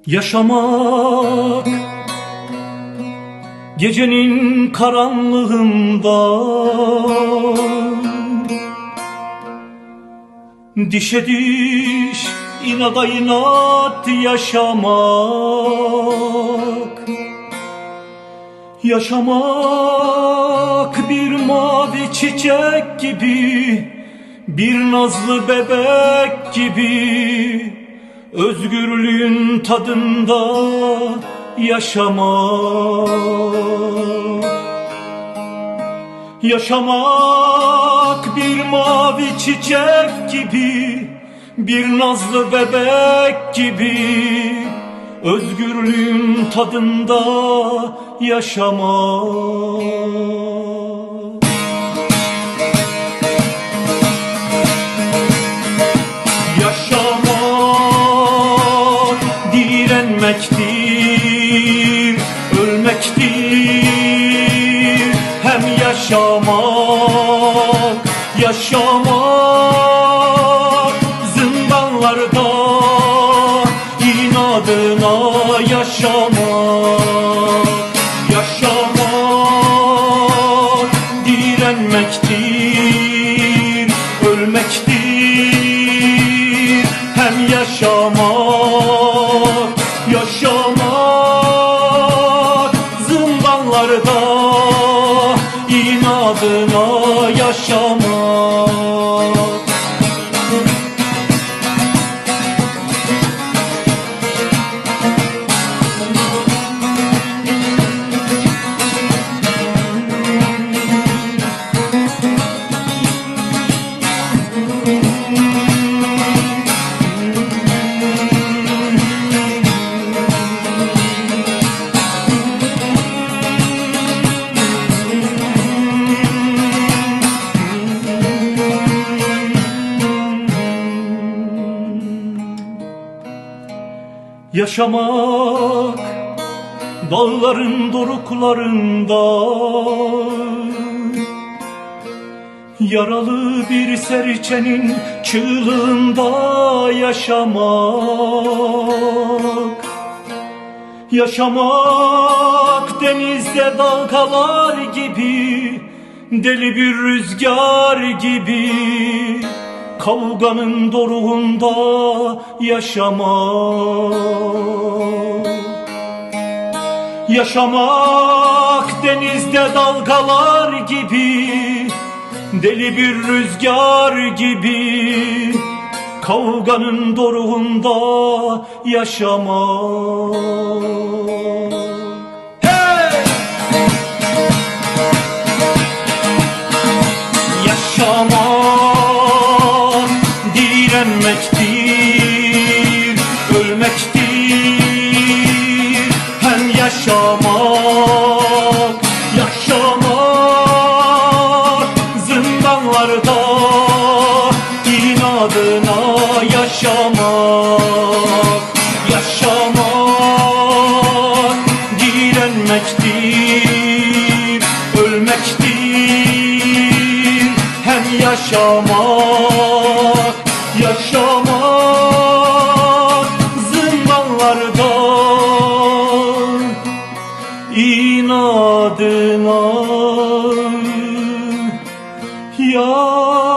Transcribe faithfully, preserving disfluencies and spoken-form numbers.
Yaşamak gecenin karanlığında dişe diş, inada inat yaşamak. Yaşamak bir mavi çiçek gibi, bir nazlı bebek gibi, özgürlüğün tadında yaşamak. Yaşamak bir mavi çiçek gibi, bir nazlı bebek gibi, özgürlüğün tadında yaşamak. Yaşamak direnmektir, ölmektir hem yaşamak. Yaşamak zindanlarda inadına yaşamak. Yaşamak direnmektir, ölmektir hem yaşamak. Yaşamak zindanlarda inadına yaşamak. Yaşamak dağların doruklarında yaralı bir serçenin çığlığında yaşamak. Yaşamak denizde dalgalar gibi, deli bir rüzgar gibi, kavganın doruğunda yaşamak. Yaşamak denizde dalgalar gibi, deli bir rüzgar gibi, kavganın doruğunda yaşamak. Hey! Yaşamak direnmektir, ölmektir hem yaşamak. Yaşamak zindanlarda inadına yaşamak. Yaşamak direnmektir, ölmektir hem yaşamak. Yaşamak zindanlarda inadına yaşamak.